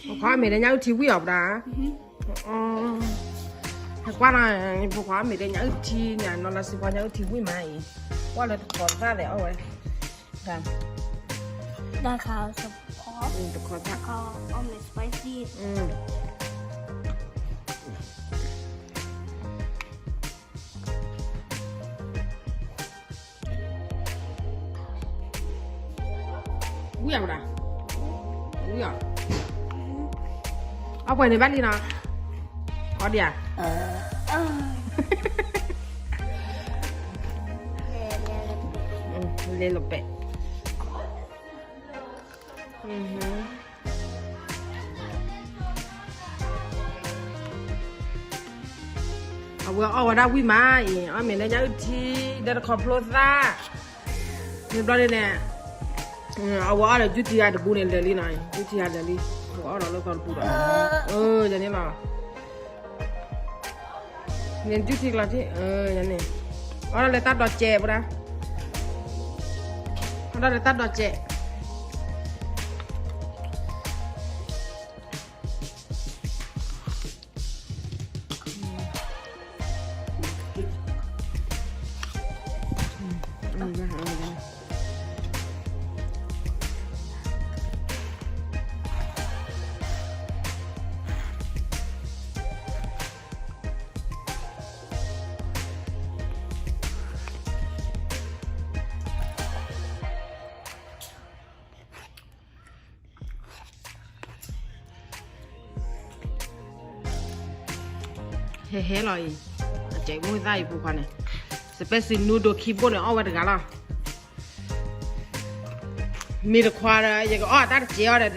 ဖိခွါမ့ၢ်ဒီးညၣ်အုၣ်ထံဝံၣ်အီၤပဒၣ်, ဟဲကွၢ်နီၤ, ဖိခွါမ့ၢ်ဒီးညၣ်အုၣ်ထံန့ၣ် နီၢ်လီၤစံးပှၤညၣ်အုၣ်ထံဝံၣ်မးအံၤ, ကွၢ်လၢတခီသၣ်လဲၣ်အီၣ်ဝဲ, တခီသၣ်, ဝံၣ်အီၤပဒၣ်, ဝံၣ်အီၤ, အီၣ်ပှဲၤန့ၣ်ဘၣ်လံနီၤ, အီၣ်ဒံးဧါ, လဲၤလီၤပဲာ် အဝဲအီၣ်ဝဲဒၣ်ဝံၣ်မးအံၤ အီၣ်မ့ၢ်လၢညၣ်အုၣ်ထံ ဒီးတခီဖျိသၣ်, မ့ၢ်ဘျီဒ်န့ၣ်, အဝဲအီၣ်ဒီးယူထံဂၤတဘူးန့ၣ်လၢာ်လံနီၤ, ယူထံဂၤလၢာ်လံ, အဝဲအီၣ်ဒီးလၢသီတဘူးဒီး, ယန့ၣ်လီၤ, န့ၣ်ယူထံကျီထံ, န့ၣ်, အီၣ်ဒီးလၢတၢ်ဒိးစဲးပဒၣ်, အီၣ်ဒီးလၢတၢ်ဒိးစဲး ဟဲဟဲလီၤအံၤ, အစဲးမုၢ်သၣ်အံၤဖိခွါန့ၣ်, စပဲးစံးနူဒိၣ်ခံဘိၣ်န့ၣ် အီၣ်ဝဲတဂၤလီၤ, မ့ၢ်တခွါဒီး ယကအီၣ်တၢ်တစဲးအီၤဒီး,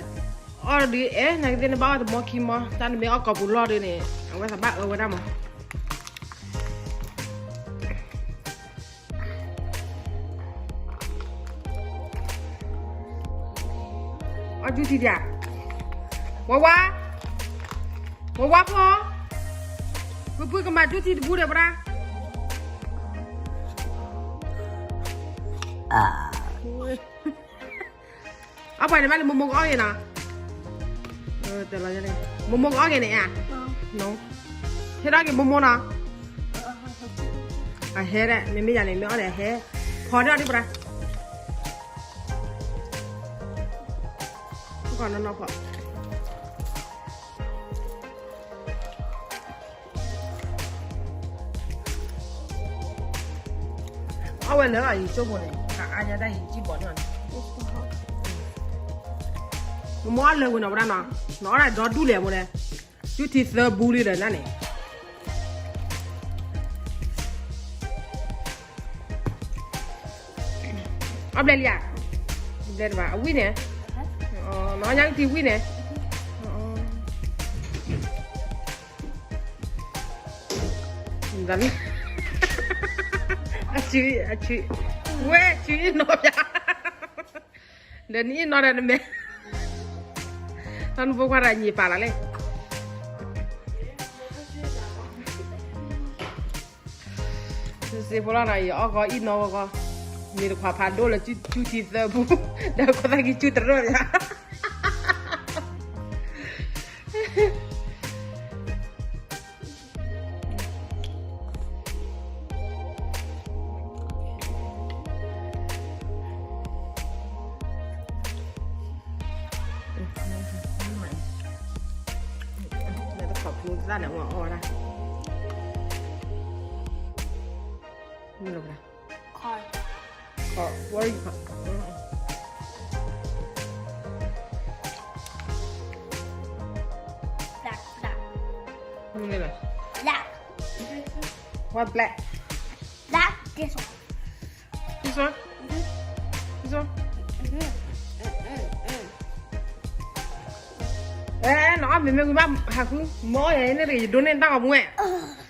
အီၣ်ဒုးအဲၣ် နကသ့ၣ်နဘၣ်အီၣ်တမီခံမီ တၢ်နမ့ၢ်အီၣ်ကိာ်ပူၤလီၢ်ဒုးန့ၣ် အဝဲသးဘၣ်အၢဝဲဒၣ်မး အီၣ်ယူထံဒံးဧါ, ဝါဝါ, ဝါဝါဖိ, ပုၢ်ပုၢ်ကမၤယူထံတဘူးဒီးပှၤ, အီၣ်ပှၤန့ၣ်မးလၢမိၢ်မိၢ်ကအီၣ်ဂ့ၤနီၤ, မိၢ်မိၢ်ကအီၣ်ဂ့ၤန့ၣ်ဧါ, ဟဲထီၣ်က့ၤမိၢ်မိၢ်နီၤ, အဟဲဒၣ် မ့မ့ၢ်ယၤန့ၣ် မ့ၢ်အီၣ်န့ၣ်အဟဲ, ဖီန့ၢ်အီၤဒံးပှၤ ကနီၢ်နီၢ်ဖီ, အီၣ်ဝဲလၢာ်လီၤ ယကၠိဖိန့ၣ် ကအါညါတၢ်ယကၠံၣ်ဘီန့ၣ်, မိၢ်မိၢ်အီၣ်လၢာ်ဝံၤနီၤ ပဒၣ်နီၤ, နအီၣ်ဒၣ်ဒီဒူၣ်လဲၣ်မိၢ်လဲၣ်, ယူထံသၢဘူးလံဒီးနၤန့ၣ် အီၣ်ဘျဲၣ်လံဧါ, ဘျဲၣ်တဘၣ် အဝံၣ်န့ၣ်, နအီၣ်ညါကထံဝံၣ်န့ၣ်, အဆံ, အဆံ, ဝဲဆံအံၤနီၢ်ပၠး, ဒီးနအံၤနီၢ်ဒီးနမဲာ်, တၢ်နဖိခွါဒီးညံၤပာ်လီၤလဲၣ် စ့ဖိလီၤနီၤ ယအီၣ်ဂီၤအံၤနီၢ်ဂီၤဂီၤ, မ့ၢ်တခွါဖးဒိၣ်လၢကၠူထံသၢပူ, ဒီးခိၣ်သၣ်ကံၢ်ကၠူတရၢၢ်ယါ, လၢတခီဖျိသၣ်န့ၣ် အဝဲအီၣ်ဝဲဒၣ်, မ့ၢ်လီၤဘၣ်, ခီ, ခီ, what is it called? Black, black. မ့ၢ်လီၤ, black. What black? Black, this one. This one? Mm-hmm. This one? Mm-hmm. Mm-hmm. Mm-hmm. အဲ နအီၣ်မ့ၢ်မ့ၢ်ဝံၤဘၣ်ဟးဃု မ့ၢ်အီၣ်ယၤန့ၣ်တဂ့ၤ ယဒိးန့ၢ်တၢ်ဂီၤမူဝဲ, အၢ